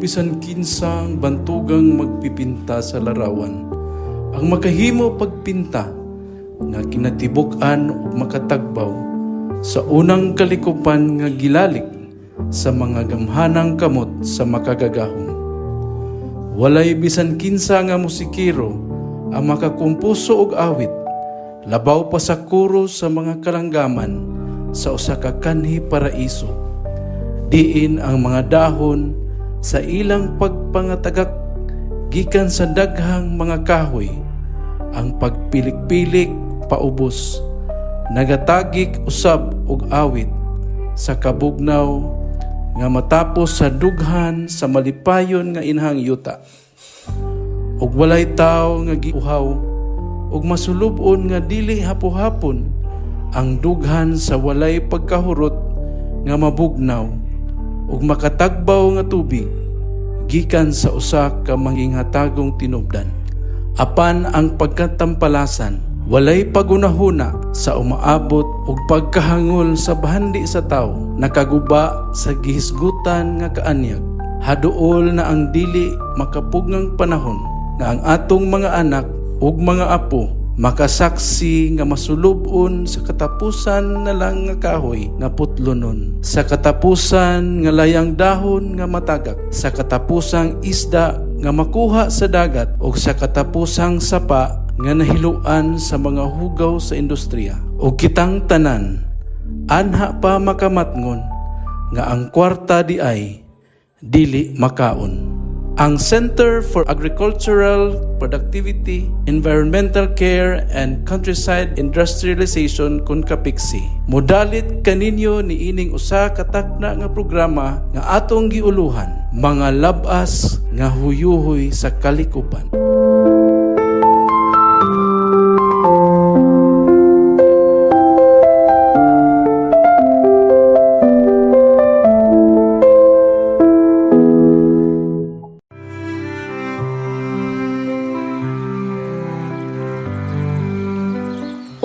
bisan kinsang bantugang magpipinta sa larawan ang makahimo pagpinta nga kinatibuk-an ug makatagbaw sa unang kalikupan nga gilalik sa mga gamhanang kamot sa Makagagahom. Walay bisan kinsa nga musikero ang makakumpuso og awit labaw pa sa koro sa mga kalanggaman sa usa ka kanhi paraiso, diin ang mga dahon sa ilang pagpangatagak gikan sa daghang mga kahoy, ang pagpilik-pilik paubos, nagatagik usab og awit sa kabugnaw nga matapos sa dughan sa malipayon nga inahang yuta. Ug walay tawo nga giuhaw ug masulub-on nga dili hapo-hapon ang dughan sa walay pagkahurot nga mabugnaw ug makatagbaw nga tubig gikan sa usa ka manginghatagong tinubdan. Apan ang pagkatampalasan walay pagunahuna sa umaabot ug pagkahangol sa bahandi sa tawo nakaguba sa gihisgutan nga kaanyag. Haduol na ang dili makapugngang panahon nga ang atong mga anak ug mga apo makasaksi nga masulub-on sa katapusan na lang nga kahoy nga putlonon, sa katapusan nga layang dahon nga matagak, sa katapusang isda nga makuha sa dagat, ug sa katapusang sapa nga nahiluan sa mga hugaw sa industriya. Ug kitang tanan anha pa makamatngon nga ang kwarta di ay dili makaon. Ang Center for Agricultural Productivity, Environmental Care and Countryside Industrialization kon CAPECSI modalit kaninyo niining usa ka takna nga programa nga atong giuluhan, Mga Lab-as nga Huyuhoy sa Kalikupan.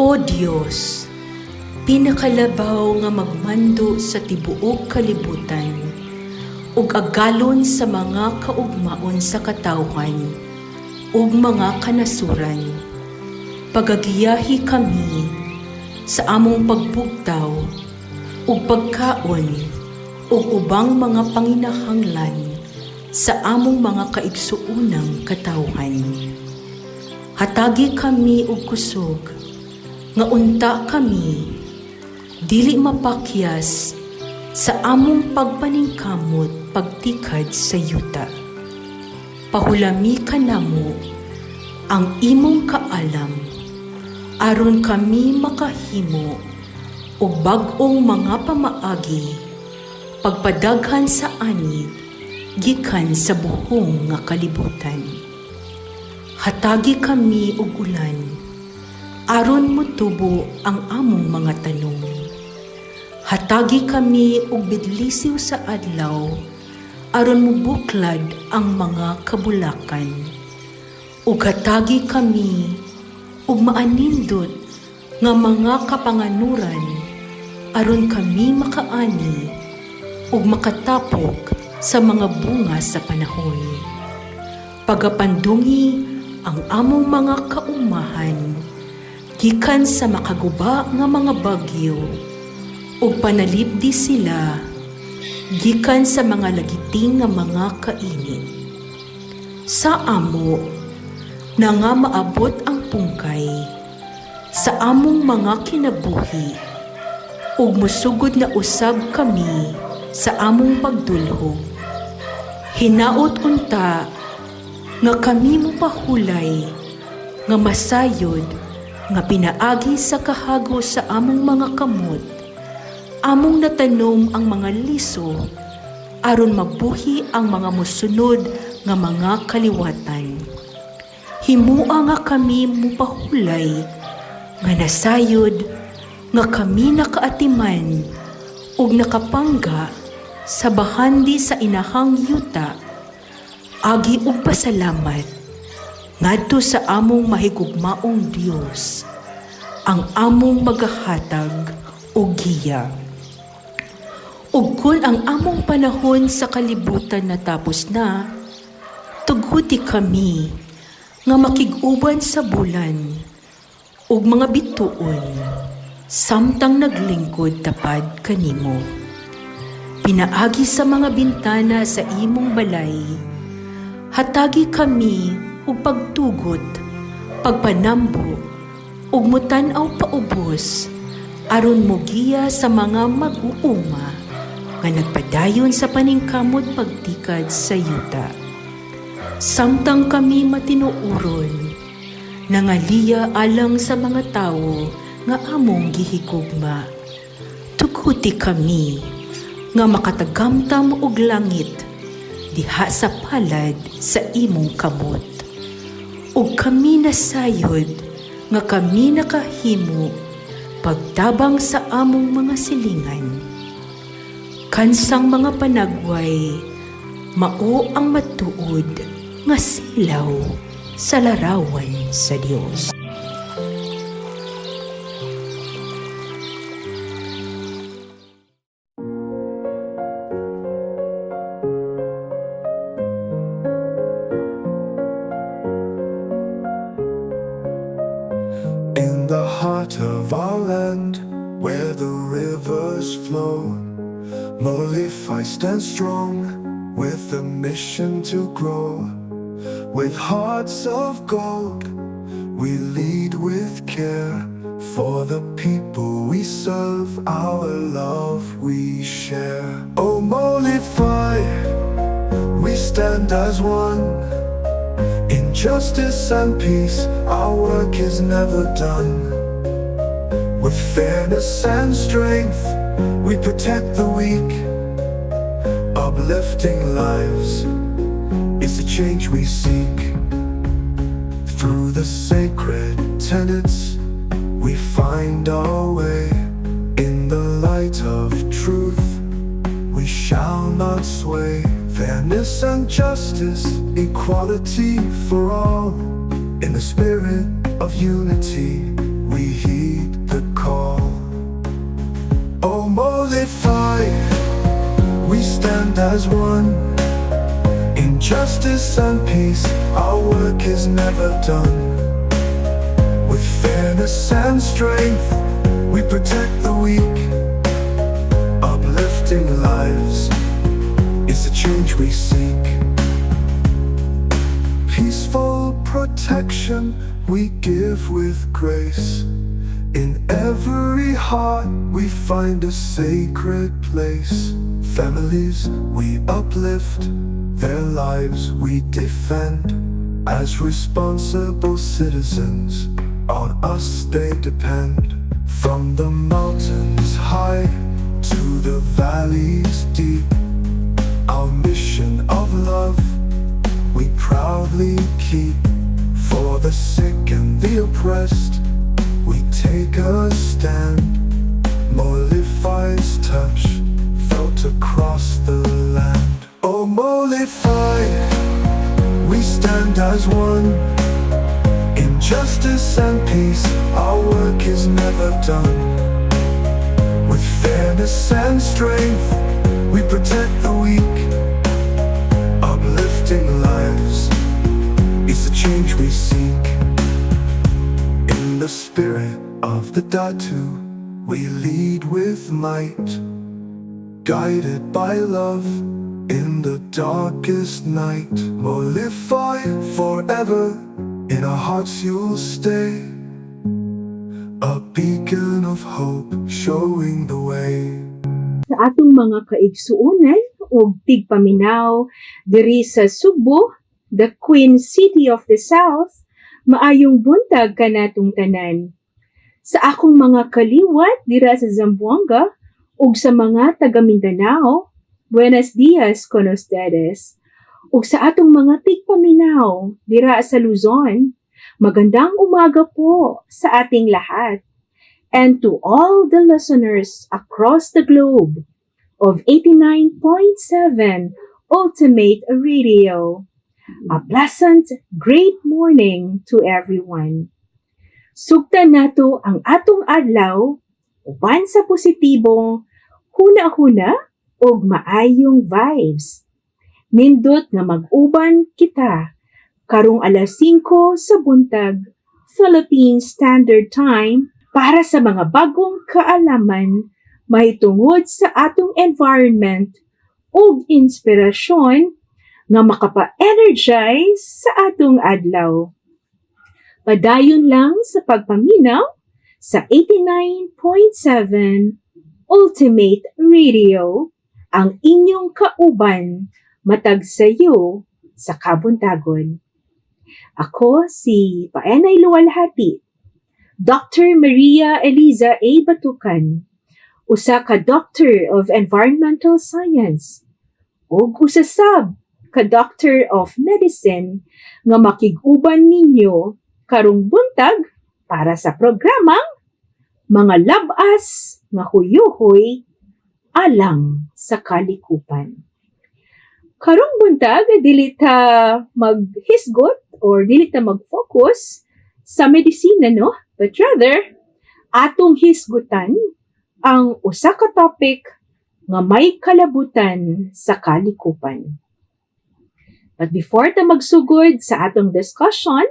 O Dios, pinakalabaw nga magmando sa tibuok kalibutan ug agalon sa mga kaugmaon sa katawhan ug mga kanasuran, pagagiyahi kami sa among pagbugtaw ug pagkaon ug ubang mga panginahanglan sa among mga kaigsuonang katawhan. Hatagi kami og kusog nga unta kami dili mapakyas sa among pagpaningkamot pagtikad sa yuta. Pahulami kanamo ang imong kaalam aron kami makahimo og bag-ong mga pamaagi pagpadaghan sa ani gikan sa buhong nga kalibutan. Hatagi kami og ulan aron motubo ang among mga tanom. Hatagi kami og bidlisiw sa adlaw aron mobuklad ang mga kabulakan. Ug hatagi kami og maanindot nga mga kapanganuran aron kami makaani ug makatapok sa mga bunga sa panahon. Pagapandungi ang among mga kaumahan gikan sa makaguba nga mga bagyo ug panalipdi sila gikan sa mga lagiting nga mga kainit. Sa amo na nga maabot ang pungkay sa among mga kinabuhi ug mosugod na usab kami sa among pagdulhog. Hinaot unta nga kami mopahulay nga masayod nga pinaagi sa kahago sa among mga kamot, among natanom ang mga liso aron mabuhi ang mga mosunod nga mga kaliwatan. Himua nga kami mopahulay nga nasayod nga kami nakaatiman ug nakapangga sa bahandi sa inahang yuta agi og pasalamat ngadto sa among mahigugmaong Dios, ang among magahatag og giya. Ug kun ang among panahon sa kalibutan natapos na, tuguti kami nga makig-uban sa bulan ug mga bituon samtang naglingkod tapad kanimo. Pinaagi sa mga bintana sa imong balay, hatagi kami og pagtugot, pagpanambo, ug mutan-aw paubos aron mogiya sa mga mag-uuma nga nagpadayon sa paningkamot pagtikad sa yuta. Samtang kami matinuoron, nangaliya alang sa mga tawo nga among gihigugma. Tuguti kami nga makatagamtam og langit diha sa palad sa imong kamot. Ug kami nasayod nga kami nakahimo pagtabang sa among mga silingan. Kansang mga panagway, mao ang matuod nga silaw sa larawan sa Dios. In the heart of our land, where the rivers flow, Molify stands strong with a mission to grow. With hearts of gold, we lead with care. For the people we serve, our love we share. Oh, Molify, we stand as one. In justice and peace, our work is never done. With fairness and strength, we protect the weak, uplifting lives. It's the change we seek. Through the sacred tenets, we find our way. In the light of truth, we shall not sway. Fairness and justice, equality for all. In the spirit of unity, we heed the call. Oh, Molify, we stand as one. In justice and peace, our work is never done. With fairness and strength, we protect the weak, uplifting lives. It's the change we seek. Peaceful protection we give with grace. In every heart we find a sacred place. Families we uplift, their lives we defend. As responsible citizens, on us they depend. From the mountains high to the valleys deep, our mission of love we proudly keep. For the sick and the oppressed, we take a stand. Molify's touch felt across the land. Oh, Molify, we stand as one. In justice and peace, our work is never done. With fairness and strength, we protect the weak, uplifting lives. It's the change we seek. In the spirit of the Datu, we lead with might, guided by love in the darkest night. Molify forever, in our hearts you'll stay, a beacon of hope showing the way. Sa atong mga kaigsuonan ug tigpaminaw diri sa Sugbo, the Queen City of the South, maayong buntag kanatong tanan. Sa akong mga kaliwat dira sa Zamboanga ug sa mga taga Mindanao, buenos dias con ustedes. Ug sa atong mga tigpaminaw dira sa Luzon, magandang umaga po sa ating lahat. And to all the listeners across the globe of 89.7 Ultimate Radio. A pleasant, great morning to everyone. Sugtan nato ang atong adlaw uban sa positibong huna-huna. ug maayong vibes. Nindot nga mag-uban kita karong alas 5 sa buntag, Philippine Standard Time, para sa mga bagong kaalaman mahitungod sa atong environment ug inspirasyon nga makapa-energize sa atong adlaw. Padayon lang sa pagpaminaw sa 89.7 Ultimate Radio, ang inyong kauban matag sayo sa kabuntagon. Ako si Paenay Luwalhati, Dr. Maria Eliza A. Batukan, usa ka Doctor of Environmental Science ug usa sab ka Doctor of Medicine nga makig-uban ninyo karong buntag para sa programang Mga Labas nga Huyuhoy Alang sa Kalikupan. Karong buntag, dili ta maghisgot or dili ta mag-focus sa medisina, no? But rather, atong hisgutan ang usa ka topic nga may kalabutan sa kalikupan. But before ta magsugod sa atong discussion,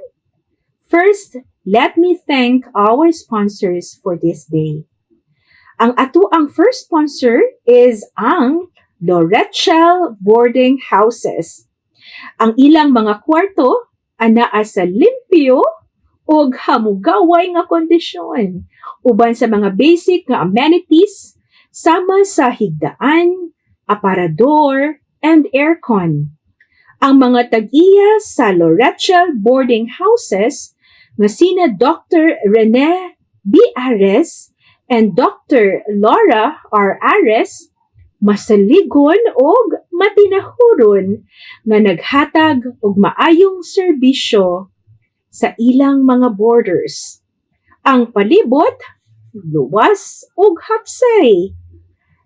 first, let me thank our sponsors for this day. Ang ato ang first sponsor is ang Loretchel Boarding Houses. Ang ilang mga kwarto anaa sa limpyo ug hamugaway nga kondisyon uban sa mga basic nga amenities sama sa higdaan, aparador, and aircon. Ang mga tag-iya sa Loretchel Boarding Houses nga sina Dr. Rene B. Ares and Dr. Laura R. Ares masaligon og matinahuron nga naghatag og maayong serbisyo sa ilang mga boarders. Ang palibot, luwas ug hapsay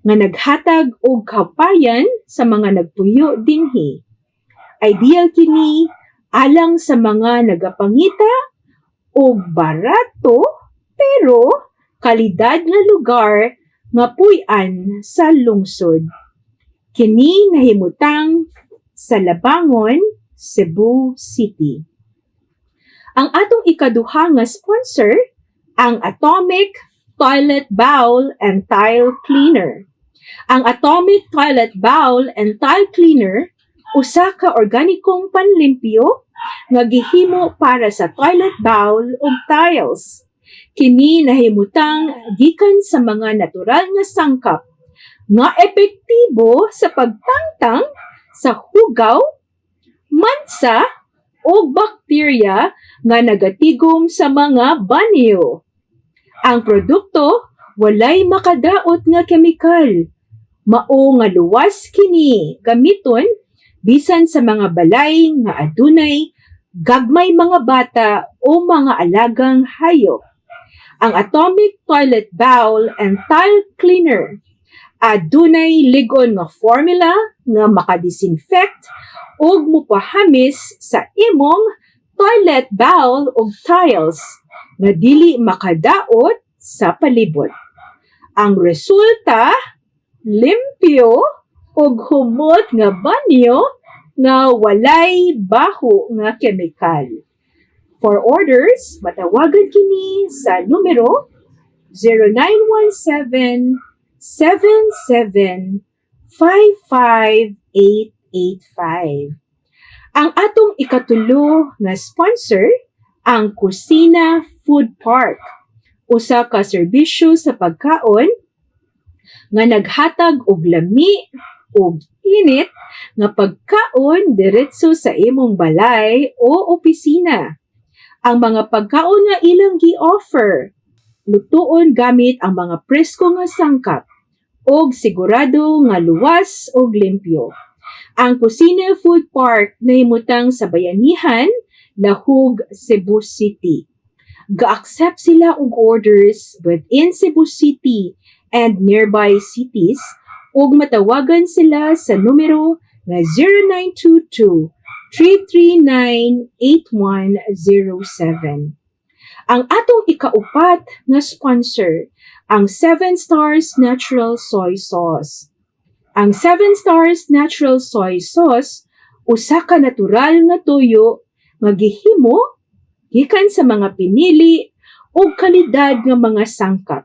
nga naghatag og kapayan sa mga nagpuyo dinhi. Ideal kini alang sa mga nagapangita og barato pero kalidad nga lugar nga puy-an sa lungsod. Kini nahimutang sa Labangon, Cebu City. Ang atong ikaduha nga sponsor, ang Atomic Toilet Bowl and Tile Cleaner. Ang Atomic Toilet Bowl and Tile Cleaner usa ka organikong panlimpyo nga gihimo para sa toilet bowl ug tiles. Kini nahimutang gikan sa mga natural nga sangkap nga epektibo sa pagtangtang sa hugaw, mansa o bakterya nga nagatigom sa mga banyo. Ang produkto walay makadaot nga kemikal. Mao nga luwas kini gamiton bisan sa mga balay nga adunay gagmay mga bata o mga alagang hayop. Ang Atomic Toilet Bowl and Tile Cleaner adunay lig-on nga formula nga makadisinfect ug mupahamis sa imong toilet bowl ug tiles nga dili makadaot sa palibot. Ang resulta, limpyo ug humot nga banyo nga walay baho nga kemikal. For orders, matawagan kini sa numero 0917 77 55885. Ang atong ikatulo nga sponsor, ang Kusina Food Park. Usa ka serbisyo sa pagkaon nga naghatag og lami ug init nga pagkaon diretso sa imong balay o opisina. Ang mga pagkaon nga ilang gi-offer, lutuon gamit ang mga presko nga sangkap og sigurado nga luwas ug limpyo. Ang Kusina Food Park nahimutang sa Bayanihan, Lahug, Cebu City. Ga-accept sila og orders within Cebu City and nearby cities ug matawagan sila sa numero nga 0922 339 8107. Ang atong ikaupat nga sponsor, ang Seven Stars Natural Soy Sauce. Ang Seven Stars Natural Soy Sauce usa ka natural nga toyo nga gihimo gikan sa mga pinili ug kalidad nga mga sangkap.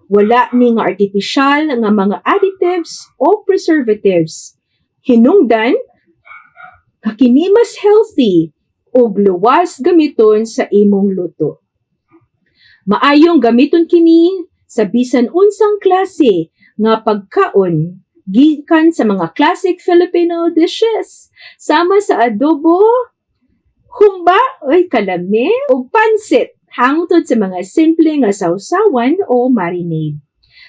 Wala ni nga artificial nga mga additives o preservatives. Hinungdan nga kini mas healthy ug luwas gamiton sa imong luto. Maayong gamiton kini sa bisan unsang klase nga pagkaon, gikan sa mga classic Filipino dishes sama sa adobo, humba, oy kalami, ug pansit hangtod sa mga simple nga sawsawan o marinade.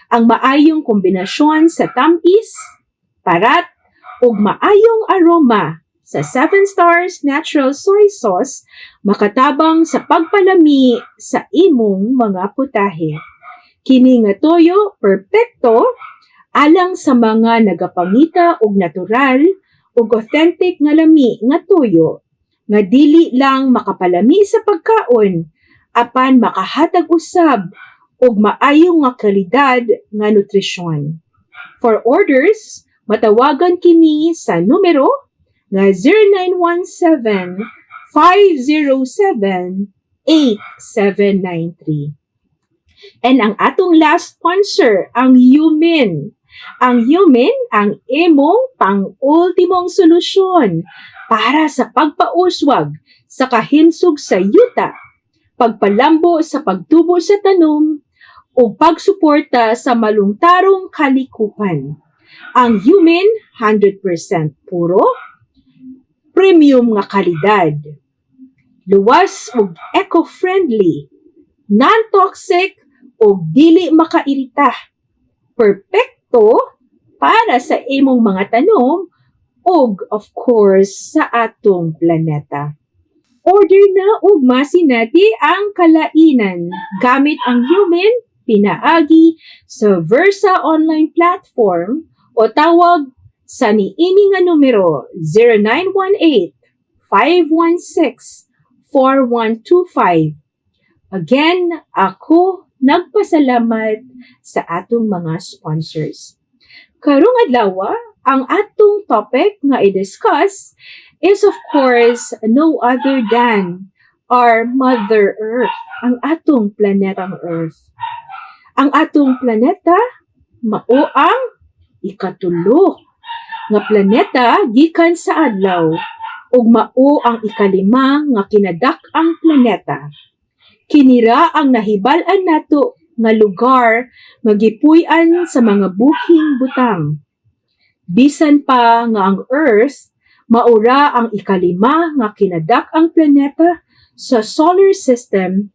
Ang maayong kombinasyon sa tamis, parat, ug maayong aroma sa Seven Stars Natural Soy Sauce makatabang sa pagpalami sa imong mga putahe. Kini nga toyo perpekto alang sa mga nagapangita og natural ug authentic nga lami nga toyo nga dili lang makapalami sa pagkaon apan makahatag usab og maayo nga kalidad nga nutrisyon. For orders, matawagan kini sa numero nga 0917 507 8793. And ang atong last sponsor, ang Yumin. Ang Yumin ang imong pang-ultimong solusyon para sa pagpauswag sa kahimsog sa yuta, pagpalambo sa pagtubo sa tanom, o pagsuporta sa malungtarong kalikupan. Ang Yumin, 100% puro, premium nga kalidad, luwas ug eco-friendly, non-toxic ug dili makairita. Perpekto para sa imong mga tanom ug, of course, sa atong planeta. Order na ug masinati ang kalainan gamit ang Yumin pinaagi sa Versa online platform o tawag sa niini nga numero 0918 516 4125. Again, ako nagpasalamat sa atong mga sponsors. Karong adlaw, ang atong topic nga i-discuss is, of course, no other than our Mother Earth, ang atong planetang Earth. Ang atong planeta mao ang ikatulo nga planeta gikan sa adlaw ug mao ang ikalima nga kinadak-ang planeta. Kinira ang nahibal-an nato nga lugar nga gipuy-an sa mga buhing butang. Bisan pa nga ang Earth maura ang ikalima nga kinadak-ang planeta sa solar system,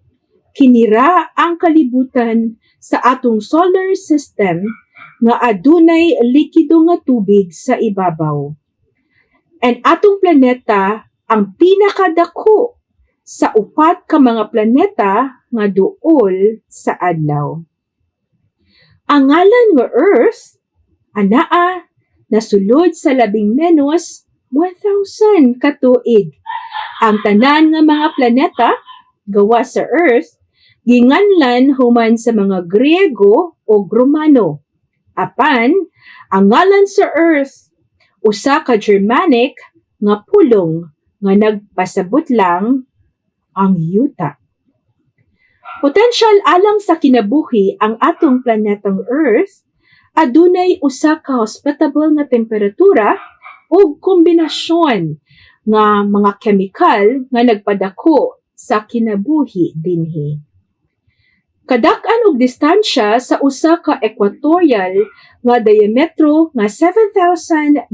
kinira ang kalibutan sa atong solar system nga adunay likido nga tubig sa ibabaw. And atong planeta ang pinakadako sa upat ka mga planeta nga duol sa adlaw. Ang ngalan nga Earth anaa nasulod sa labing menos 1,000 ka tuig. Ang tanan nga mga planeta gawa sa Earth ginganlan human sa mga Griego o Romano. Apan ang ngalan sa Earth usa ka Germanic nga pulong nga nagpasabot lang ang yuta. Potensyal alang sa kinabuhi ang atong planetang Earth, adunay usa ka hospitable nga temperatura ug kombinasyon nga mga kemikal nga nagpadako sa kinabuhi dinhi. Kadak-an og distansya sa usa ka equatorial nga diametro nga 7,926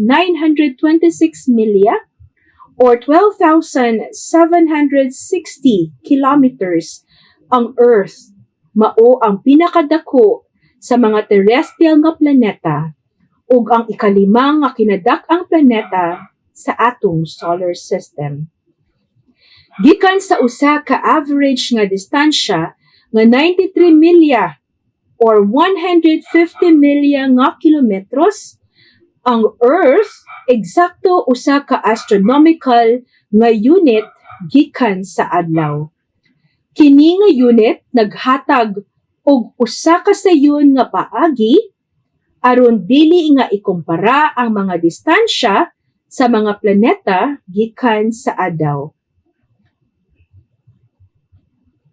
milya or 12,760 kilometers, ang Earth mao ang pinakadako sa mga terrestrial nga planeta ug ang ikalima nga kinadak-ang planeta sa atong solar system. Gikan sa usa ka average nga distansya nga 93 milya or 150 milya nga kilometros, ang Earth eksakto usa ka astronomical nga unit gikan sa adlaw. Kini nga unit naghatag og usa ka sayon nga paagi aron dili nga ikumpara ang mga distansya sa mga planeta gikan sa adlaw.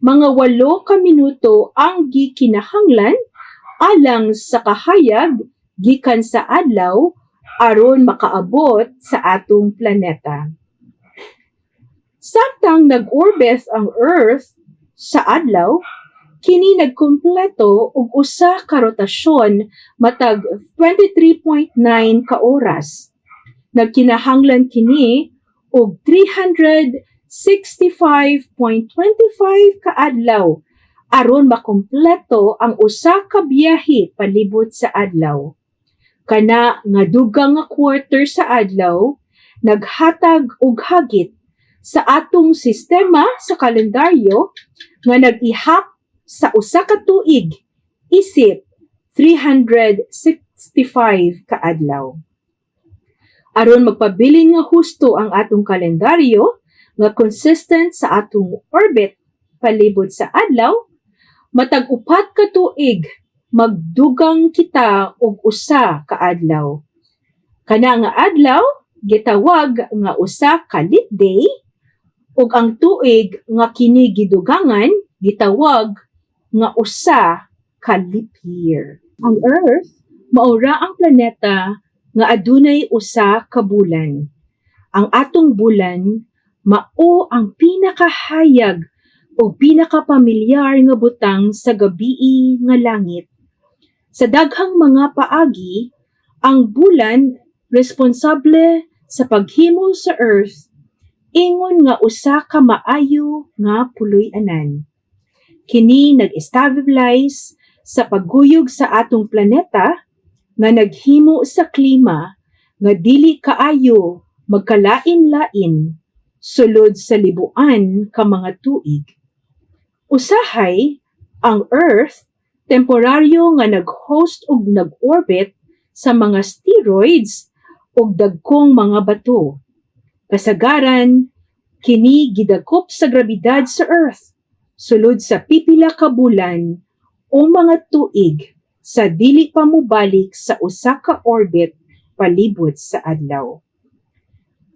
Mga 8 ka minuto ang gikinahanglan alang sa kahayag gikan sa adlaw aron makaabot sa atong planeta. Samtang nag-orbit ang Earth sa adlaw, kini nagkumpleto og usa ka rotasyon matag 23.9 ka oras. Nagkinahanglan kini og 365.25 ka adlaw aron makumpleto ang usa ka biyahe palibot sa adlaw. Kana nga dugang nga quarter sa adlaw naghatag og hagit sa atong sistema sa kalendaryo nga nag-ihap sa usa ka tuig isip 365 ka adlaw. Aron magpabilin nga husto ang atong kalendaryo nga consistent sa atong orbit palibot sa adlaw, matag 4 ka tuig magdugang kita og usa ka adlaw. Kana nga adlaw gitawag nga usa ka leap day ug ang tuig nga kini gidugangan gitawag nga usa ka leap year. Ang Earth mao ra ang planeta nga adunay usa ka bulan. Ang atong bulan mao ang pinakahayag o pinakapamilyar nga butang sa gabii nga langit. Sa daghang mga paagi, ang bulan responsable sa paghimo sa Earth ingon nga usa ka maayo nga puloy-anan. Kini nag-stabilize sa pagguyog sa atong planeta nga naghimo sa klima nga dili kaayo magkalain-lain sulod sa libuan ka mga tuig. Usahay, ang Earth temporaryo nga nag-host og nag-orbit sa mga asteroids ug dagkong mga bato. Kasagaran, kini gidakop sa grabidad sa Earth sulod sa pipila ka bulan o mga tuig sa dili pa mobalik sa usa ka orbit palibot sa adlaw.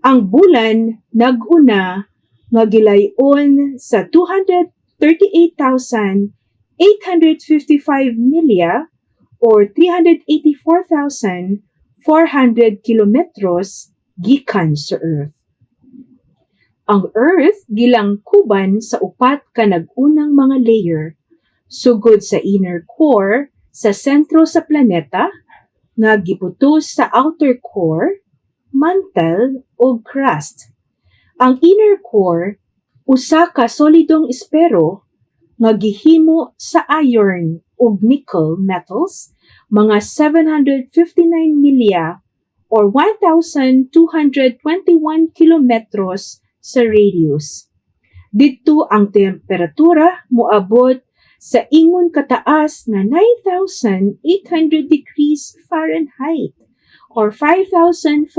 Ang bulan nag-una nga gilay-on sa 238,855 milya or 384,400 kilometros gikan sa Earth. Ang Earth gilangkuban sa upat ka nag-unang mga layer sugod sa inner core sa sentro sa planeta nga giputos sa outer core, mantle ug crust. Ang inner core usa ka solidong espero nga gihimo sa iron ug nickel metals, mga 759 milya or 1,221 kilometros sa radius. Didto ang temperatura moabot sa ingon kataas nga 9,800 degrees Fahrenheit or 5,400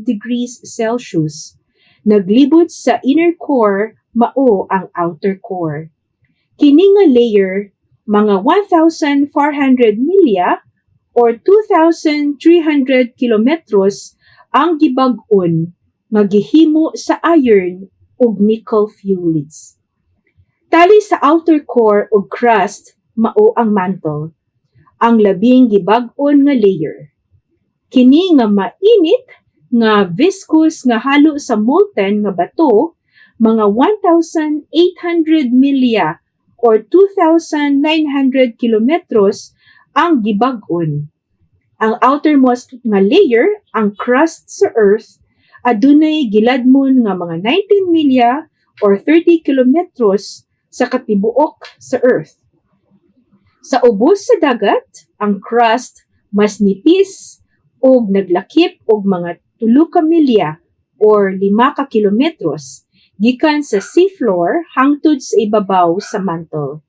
degrees Celsius. Naglibot sa inner core mao ang outer core. Kini nga layer mga 1,400 milya or 2,300 kilometros ang gibag-on nga gihimo sa iron ug nickel fluids. Tali sa outer core ug crust mao ang mantle, ang labing gibag-on nga layer. Kini nga mainit nga viscous nga halo sa molten nga bato, mga 1,800 milya or 2,900 kilometros ang gibag-on. Ang outermost nga layer, ang crust sa Earth, adunay giladmon nga mga 19 milya or 30 kilometros sa katibuok sa Earth. Sa ubos sa dagat, ang crust mas nipis ug naglakip og mga 3 ka milya or 5 ka kilometros gikan sa seafloor hangtod sa ibabaw sa mantle.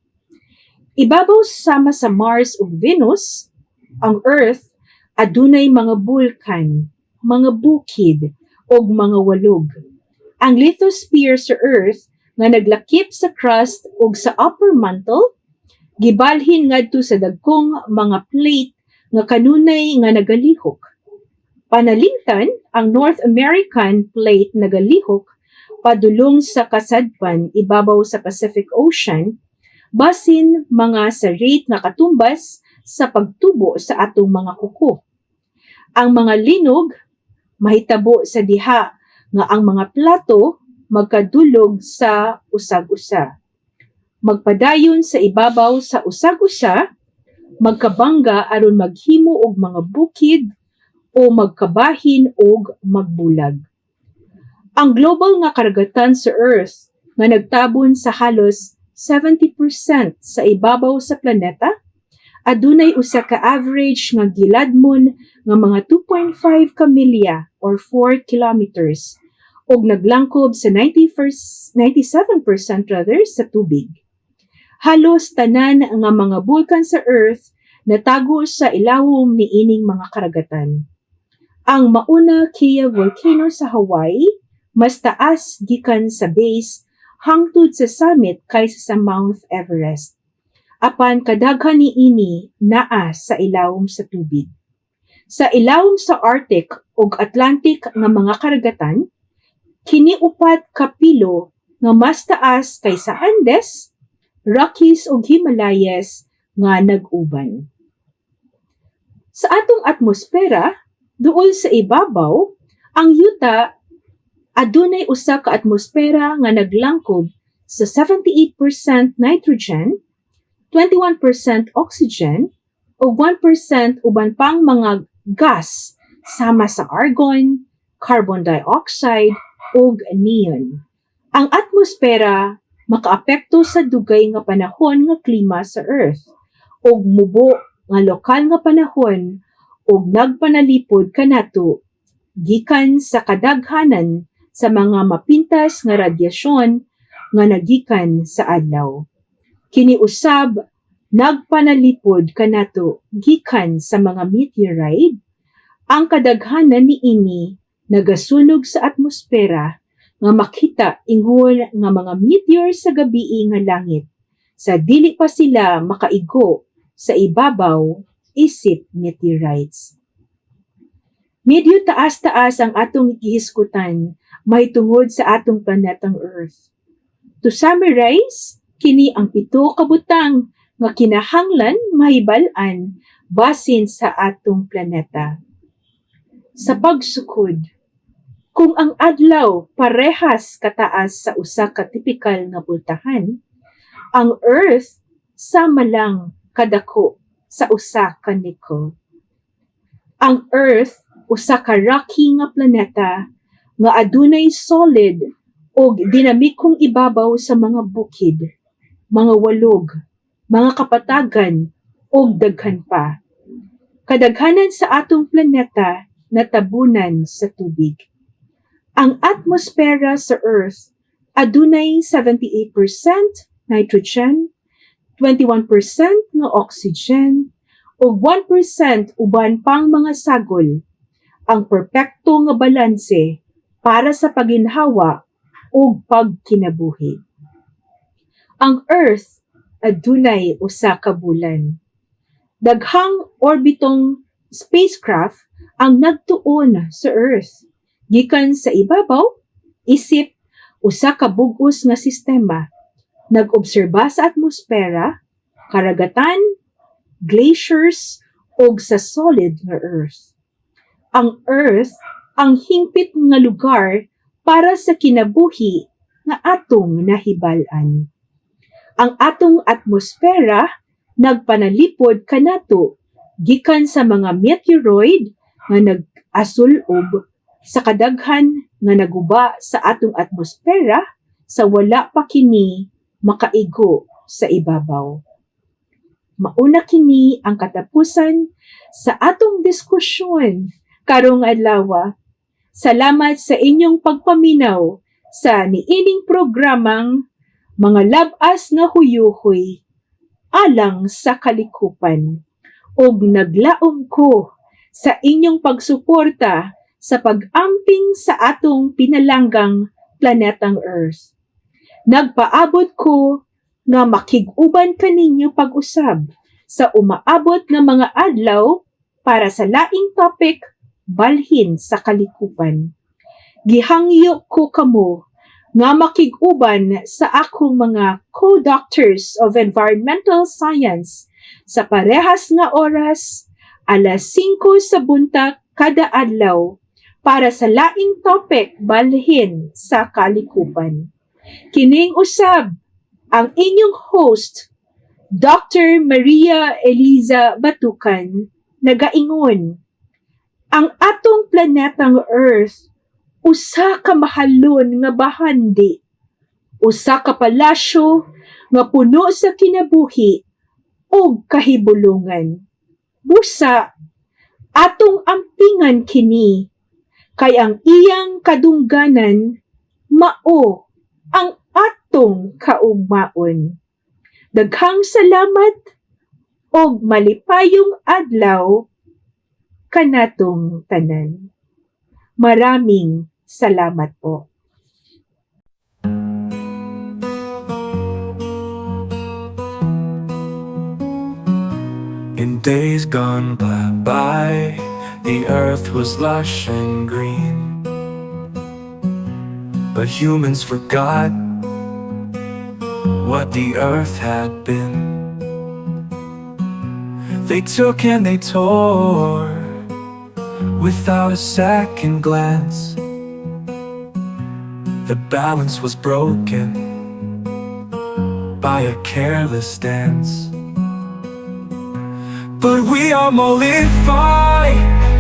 Ibabaw sama sa Mars ug Venus, ang Earth adunay mga bulkan, mga bukid ug mga walog. Ang lithosphere sa Earth nga naglakip sa crust ug sa upper mantle gibalhin ngadto sa dagkong mga plate. nga kanunay nga nagalihok. Panalingtan, ang North American Plate nagalihok padulong sa kasadpan ibabaw sa Pacific Ocean, basin mga sa rate nga katumbas sa pagtubo sa atong mga kuko. Ang mga linog mahitabo sa diha nga ang mga plato magkadulog sa usag-usa, magpadayon sa ibabaw sa usag-usa, magkabangga aron maghimo og mga bukid o magkabahin og magbulag. Ang global nga karagatan sa Earth nga nagtabon sa halos 70% sa ibabaw sa planeta adunay usa ka average nga giladmon nga mga 2.5 ka milya or 4 kilometers ug naglangkob sa 91st, 97% rather sa tubig. Halos tanan nga mga bulkan sa Earth natago sa ilawom niining mga karagatan. Ang Mauna Kea volcano sa Hawaii mas taas gikan sa base hangtod sa summit kaysa sa Mount Everest. Apan kadaghan niini naa sa ilawom sa tubig. Sa ilawom sa Arctic ug Atlantic nga mga karagatan, kini 4 ka pilo nga mas taas kaysa Andes, Rockies ug Himalayas nga nag-uban. Sa atong atmosfera, duol sa ibabaw, ang yuta adunay usa ka atmosfera nga naglangkob sa 78% nitrogen, 21% oxygen, ug 1% uban pang mga gas sama sa argon, carbon dioxide ug neon. Ang atmosfera makaapekto sa dugay nga panahon nga klima sa Earth ug mubo nga lokal nga panahon ug nagpanalipod kanato gikan sa kadaghanan sa mga mapintas nga radyasyon nga nagikan sa adlaw. Kini usab nagpanalipod kanato gikan sa mga meteorite. Ang kadaghanan niini nagasunog sa atmosfera nga makita ingon nga mga meteor sa gabii nga langit sa dili pa sila makaigo sa ibabaw isip meteorites. Medyo taas-taas ang atong gihisgutan mahitungod sa atong planetang Earth. To summarize, kini ang pito ka butang nga kinahanglan mahibal-an basin sa atong planeta. Sa pagsukod, kung ang adlaw parehas kataas sa usa ka tipikal nga pultahan, ang Earth sama lang kadako sa usa ka nickel. Ang Earth usa ka rocky nga planeta nga adunay solid og dinamikong ibabaw sa mga bukid, mga walog, mga kapatagan ug daghan pa. Kadaghanan sa atong planeta natabunan sa tubig. Ang atmosfera sa Earth adunay 78% nitrogen, 21% nga oxygen, ug 1% uban pang mga sagol, ang perpekto nga balanse para sa paginhawa ug pagkinabuhi. Ang Earth adunay usa ka bulan. Daghang orbitong spacecraft ang nagtuon sa Earth gikan sa ibabaw isip usa ka bug-os nga sistema, nag-obserba sa atmosfera, karagatan, glaciers ug sa solid nga Earth. Ang Earth ang hingpit nga lugar para sa kinabuhi nga atong nahibal-an. Ang atong atmosfera nagpanalipod kanato gikan sa mga meteoroid nga nag-asulob sa kadaghan nga naguba sa atong atmosfera sa wala pa kini makaigo sa ibabaw. Mauna kini ang katapusan sa atong diskusyon karong adlaw. Salamat sa inyong pagpaminaw sa niining programang Mga Labas nga Huyuhoy alang sa Kalikupan. Ug naglaom ko sa inyong pagsuporta sa pag-amping sa atong pinalanggang planetang Earth. Nagpaabot ko nga makig-uban kaninyo pag-usab sa umaabot nga mga adlaw. para sa laing topic, balhin sa kalikupan. Gihangyo ko kamo nga makig-uban sa akong mga co-doctors of environmental science sa parehas nga oras, alas 5 sa buntag kada adlaw, para sa laing topic, balhin sa kalikupan. Kining usab ang inyong host, Dr. Maria Eliza Batukan, nagaingon: ang atong planetang Earth usa ka mahalon nga bahandi, usa ka palasyo nga puno sa kinabuhi ug kahibulungan. Busa, atong ampingan kini kay ang iyang kadungganan mao ang atong kaugmaon. Daghang salamat og malipayong adlaw kanatong tanan. Maraming salamat po. In days gone by, the earth was lush and green. But humans forgot what the earth had been. They took and they tore without a second glance. The balance was broken by a careless dance. But we are Molify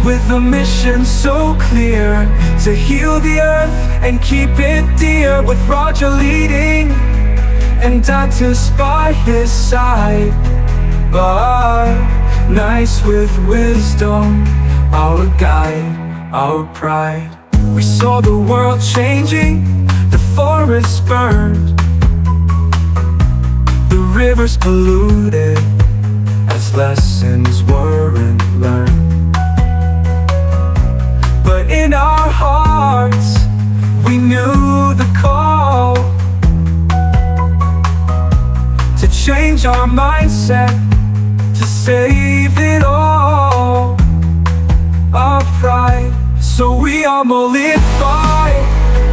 with a mission so clear to heal the earth and keep it dear, with Roger leading and Datus by his side. But nice with wisdom, our guide, our pride. We saw the world changing, the forests burned, the rivers polluted as lessons weren't learned. But in our hearts, we knew the call to change our mindset, to save it all, our pride. So we are Molify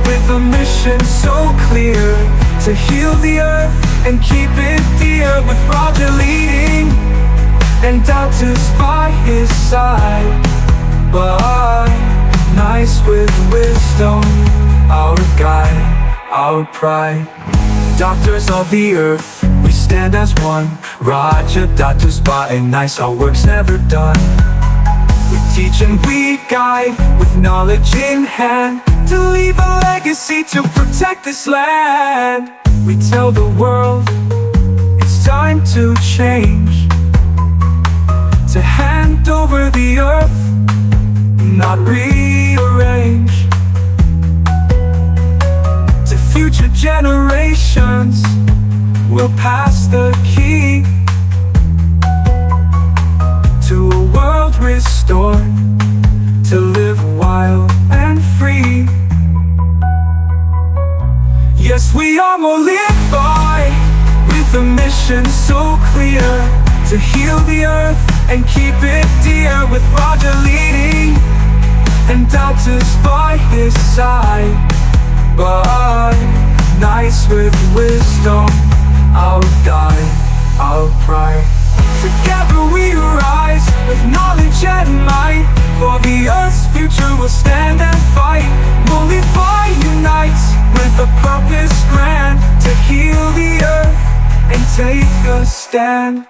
with a mission so clear to heal the earth and keep it dear, with Roger leading and Datus by his side. But nice with wisdom, our guide, our pride. Doctors of the earth, we stand as one. Roger, Datus, and Nice, our work's never done. We teach and we guide with knowledge in hand to leave a legacy to protect this land. We tell the world it's time to change, to hand over the earth, not rearrange. To future generations, we'll pass the key to a world restored, to live wild and free. Yes, we are Molify with a mission so clear to heal the earth and keep it dear, with Roger leading and Datus by his side. But nice with wisdom, our guide, our pride. Together we rise with knowledge and might. For the earth's future we'll stand and fight. Molify unites with a purpose grand to heal the earth and take a stand.